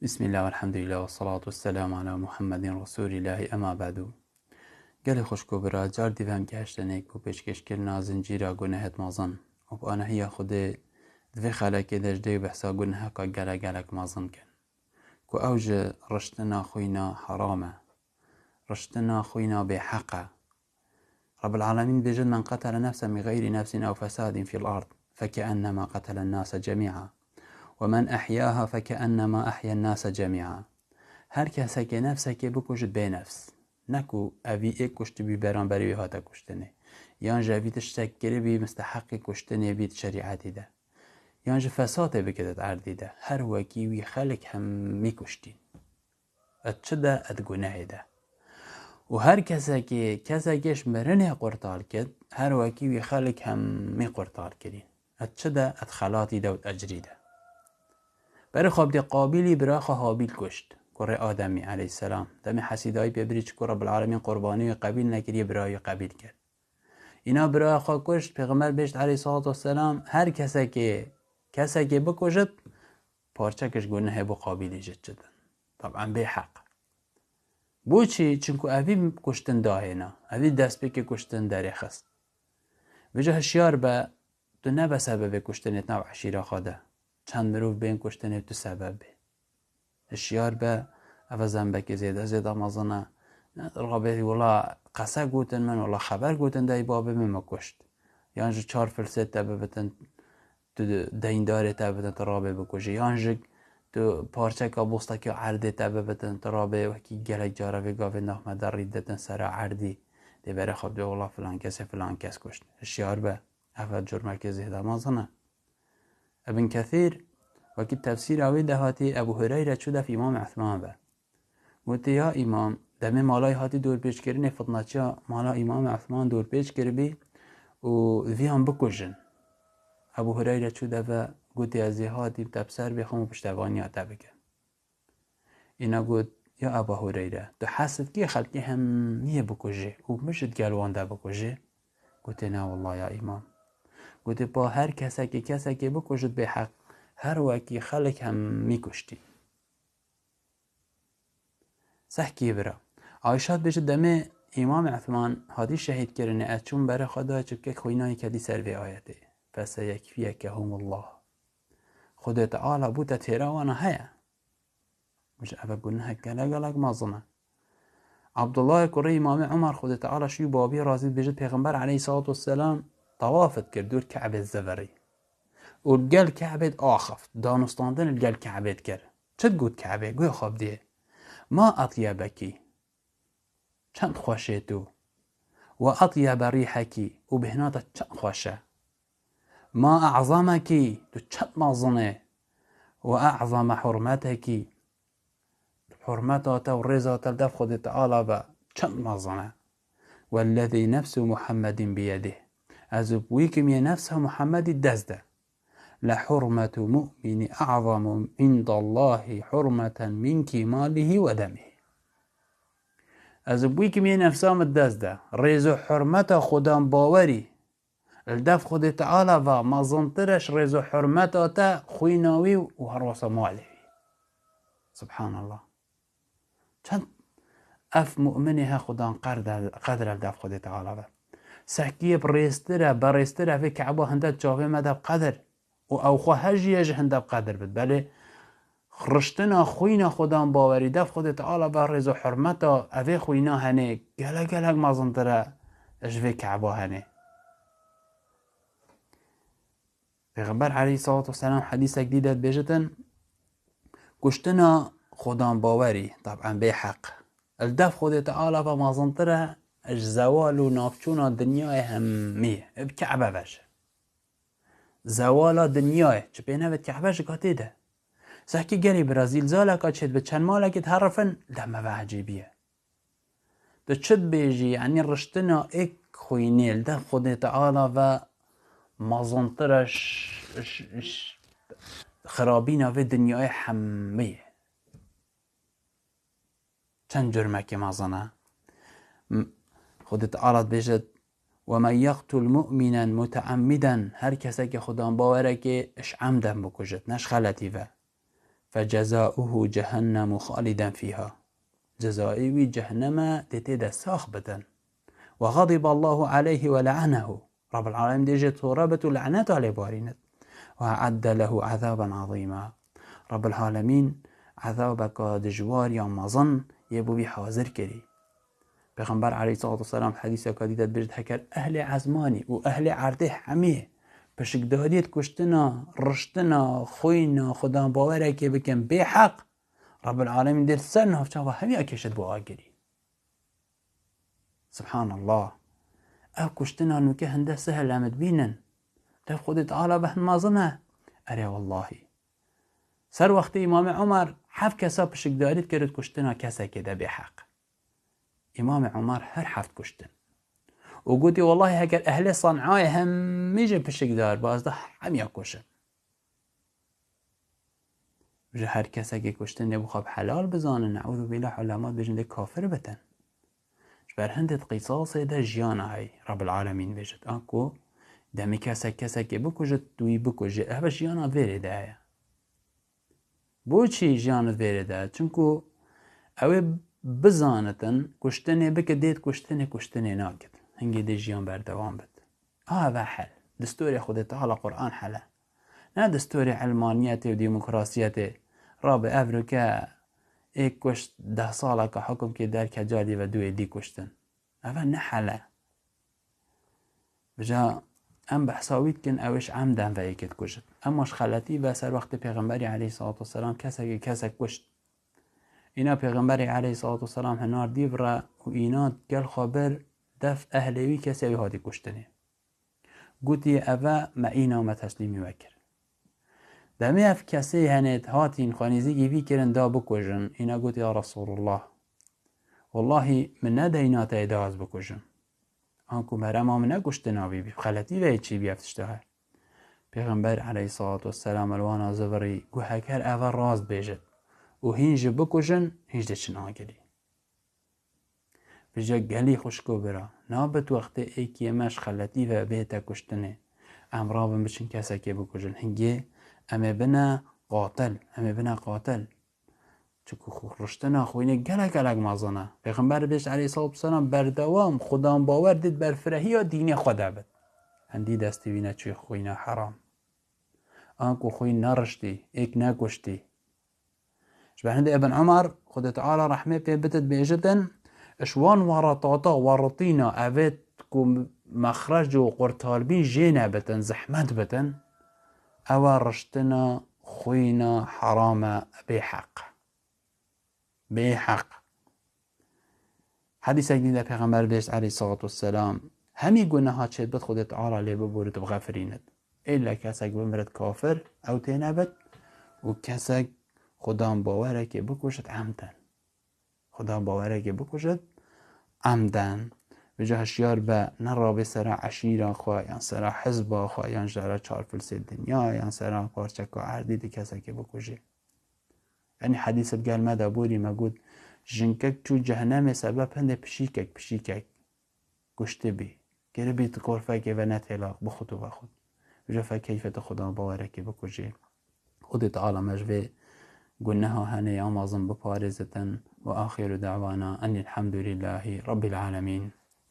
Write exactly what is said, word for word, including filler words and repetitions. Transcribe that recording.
Bismillah, velhamdülillah, ve salatu ve selamu ala Muhammedin Resulillahi, ema ba'du. Gelê xwişk û bira, car dî ve em gehiştin êk bo pêşkêşkirina zincîra gunehêt mezin û bi anahiya Xwedê di vê xelekê de ji dê behsa guneheka gelek gelek mezin kin, ku ew ji riştina xwîna heram e, riştina xwîna bêheq e. Rabbil Alemîn dibêje, "Men qetele nefsen bi gayri nefsin ew fesadin fil ard, fekeenema qetelen nase cemî'a. Ve men ehyâha fekeenema ehyen nase cemî'a." Her kesekê nefsekê bikujit bê nefs. Ne ku evî ê kuştibî beramberî wî hate kuştinê. Yan ji evî tiştek kiribî misteheqê kuştinê bît şerîetî de. Yan ji fesatê bikidit erdî de. Her wekî wî xelk hemî kuştîn. Et çi de, et gunehê de. Û her kesekê, kesekê ji mirinê qurtal kit, her wekî wî xelk hemî qurtal kirîn. Et çi de, et xelatî de û ecrî de. Berê xwe bidê Qabîlî, bira xwe Habîl kuşt, kurê Ademî aleyhisselam. Demê hesîdayî pê birî, çiku Rabbil Alemîn qurbanî wî qebîl nekiriye, birayî wî qebîl kir. Îna biraya xwe kuşt, Pêxember bêjt aleyhissalatu vesselam, her kesekê, kesekê bikujit, parçek ji gunehê bo Qabîlî jî çidin. Taban bê heq. Boçî? Çinku evî kuştin dahêna, evî destpêkê kuştin derêxist. Vêca hişyar be, tu nebe sebebê kuştinê di nav eşîra xwe de. Çend mirov bên kuştinê tu sebeb bê. Hişyar be, eve zenbekê zêde zêde mezin e. Ne rabê, wela qese gotin min, wela xeber gotin, dey babê min me kuşt. Yan ji çar filsê te bibitin, tu deyndarê te bitin, tu rabê bikujî. Yan ji tu parçeka bostekê erdê te bibitin, tu rabê, wekî gelek cara vê gavê nav me de rî didin sera erdî. Dê berê xwe bidê, wela filan kesê filan kes kuşt. Hişyar be, eve curmekê zêde mezin e. Ibn Kethîr, wekî tefsîra wê de hatî, Ebu Hureyre çû def Îmam Ethman ve. Gotê, ya Îmam, demê malayê hatî dorpêçkirinê, fitnaçiya mala Îmam Ethman dorpêç kiribî û viyan bikujin. Ebu Hureyre çû deve, gotê, ez ê hatîm te bi ser bêxim û piştevaniya te bikim. Îna got, ya Eba Hureyre, tu hez dikî xelkê hemiyê bikujî û min jî digel wan de bikujî? Gotê, na wallah ya Îmam. Gotê, pa her kesekê kesekê bikujit bê heq, her wekî xelk hemî kuştî. Sehkî bira. Ayşa dibêje, demê Îmam Ethman hatî şehîdkirinê, ez çûm berê xwe dayê çipkek xwînayî kedî ser vê ayetê. Feseyekfiyekehumullah. Xwedê Teala bû te têra wana heye. Ji eve gunehek gelek gelek mezin e. Abdullahê kurê Îmamê Umar, Xwedê Teala şî û babî razî, dibêje, Pêxember aleyhissalatu vesselam tawaf dikir dûr Kebê zivirî. Û li gel Kebê diaxift, danûstandin li gel Kebê dikir. Çi digot Kebê? Guhê xwe bidê. Ma etyebekî. Çend xweş ê tu. Ve etyebe rîhekî. Û bêhna te çend xweş e. Ma e'zamekî. Tu çend mezin ê. Ve e'zame hurmetekî. Hurmeta te û rêza te li dev Xwedê Teala ve çend mezin e. Wellezî nefsu Muhammedin biyedih. Ez û bi wî kimiyê nefsa Muhammedî dest de. Lehurmetu mu'mini a'zamu indallahi hurmeten min kimalihi ve demihi. Ez û bi wî kimiyê nefsa min dest de. Rêz û hurmeta Xudan bawerî li dev Xwedê Teala ve mezintir e ji rêz û hurmeta te, xwîna wî û herwesa malê wî. Subhanallah. Çend ev mu'minê he Xudan qerde-, qedre li dev Xwedê Teala ve. Sehkiyê bi rêztir e, berêztir e, vê Keba hinde çavê me de bi qedir. Û ew xwe hejî ye ji hinde bi qedir bit. Belê riştina xwîna Xudan bawerî dev Xwedê Teala ve rêz û hurmeta evê xwîna henê gelek gelek mezintir e ji vê Keba henê. Pêxember aleyhissalatu vesselam hedîsek dî de dibêjitin, kuştina Xudan bawerî, taban bê heq, li dev Xwedê Teala ve mezintir e ji zewal û navçûna dinyayê hemî, bi Kebe ve jî. Zewala dinyayê, çi pê nebe Kebe ji katê de. Sehkî gelî bira zîlzaleka çêdibe, çend malekî diherifin, li dev me ve ecêbî ye. Tu çi dibêjî, yanî riştina êk xwînê li dev Xwedê Teala ve mezintir e ji, ji, ji xirabîna vê dinyayê hemî ye. Çend curmekê mezin e. M-, Xwedê Teala dibêjit, "Ve men yeqtul mu'minen muteammiden", her kesekê Xudan bawerekê ji emden bikujit, ne ji xeletî ve. فجزاؤه جهنم خالدا فيها. Cezayê wî cehenneme dê tê de sax bitin. وغضب الله عليه ولعنه. Rabbil Alemîn dê jê tore bit û leneta lê barînit. وأعد له عذابا عظيما. Rabbil Alemîn ezabeka dijwar ya mezin yê bo wî hazir kirî. Pêxember aleyhissalatu vesselam hedîseka dî de dibêjit, heker ehlê ezmanî û ehlê erdê hemî pişikdariyê kuştina, riştina, xwîna, xudan bawerekê bikin bê heq, Rabbil Alemîn dê ser navçava hemiya kêşit bo agirî. Subhanallah. Ev kuştina nûke hinde sehel em dibînin. Dev Xwedê Teala bi hin mezin e. Erê wellahî. Ser wextê Îmamê Omer heft kesa pişikdarî dikir di kuştina kesekê de bê heq. Îmamê Omer her heft kuştin. Û gotî, wellahî heger ehlê Sen'ayê hemî jî pişikdar ba, ez da hemiya kuşim. Ji her kesekê kuştin dê bo xwe bi helal bizanin, ne'ûzubîllah, ulema dibêjin dê kafir bitin. Ji ber hindê di qîsasê de jiyana heyî, Rabbil Alemîn dibêjit. Anku demê kesek kesekê bikujit, tu wî bikujî. Ev jiyana vêrê de heye. Boçî jiyana vêrê de? Çimku ew ê bizanitin, kuştinê bike, dê kuştinê, kuştinê nakit. Hingê dê jiyan berdewam bit. A, eve hel. Distorê Xwedê Teala Quran hel e. Ne distorê elmaniyetê û demokrasiyetê. Rabe ev rike ê kuşt deh saleke hukum kê derke carî ve duyê dî kuştin. Eve ne hel e. Vêca em behsa wî dikin, ew ê ji emden ve yekê dikujit. Ema ji xeletî ve ser wextê Pêxemberî aleyhissalatu vesselam kesekê kesek kuşt. Îna Pêxemberê aleyhissalatu vesselam hinar dîv re û îna gel xwe bir def ehlê wî kesê wî hatî kuştinê. Gotî, eve me îna me teslîmî we kir. Demê ev kesê henê hatîn xwe nêzîkî vî kirin da bikujin. Îna gotî, ya Resulullah, wellahî min nedeyna te da ez bikujim. Anku merema min ne kuştina wî bî, bi xeletî ve çî bî ev tişta he. Pêxember aleyhissalatu vesselam li wana zivirî got, heker eve rast bêjit û hîn ji bikujin, hîn ji diçin agirî. Vêca gelî xwişko bira, nabit wextê êkî me ji xeletî ve bête kuştinê, em rabin biçin kesekê bikujin. Hingê em ê bine qatil, em ê bine qatil. Çiku xwe riştina xwînê gelek gelek mezin e. Pêxember bêjt aleyhissalatu vesselam berdewam xudan bawer dê di berfirehiya dînê xwe de bit. Hindî destê wî neçûyê xwîna heram. Anku xwîn neriştî, êk nekuştî. Ji ber hindê Ibn Umar, Xwedê Teala rehmê pê bite, dibêjitin, ji wan weretata, weretîna evê ku mexrec û qurtalbîn jê nebitin, zehmet bitin, ew e riştina xwîna heram e bê heq. Bê heq. Hedîsek dî de Pêxember bêjt aleyhissalatu vesselam, hemî guneha çêdibit Xwedê Teala lê biborît, bixefirînit. Îlle kesek bimirit kafir, ew tê nebit û kesek xudan bawerekê bikuşit emden. Xudan bawerekê bikuşit emden. Vêca hişyar be, ne rabê sera eşîra xwe, yan sera hizba xwe, yan sera çar filsê dinya, yan sera parçeka erdî di kesekê bikujê. Yanî hedîs bi gel me de borî me got, jinkek çû cehenemê sebeb hindê pişîkek, pişîkek kuştibî, kiribî di korfekê ve ne têlaq, bi xut û vexut. Ji fe keyfe tu xudan bawerekê bikujê. Xwedê Teala me ji vê guneha henê ya mezin biparêzitin. Ve axiru da'wana enilhamdulillahî rabbil alemîn.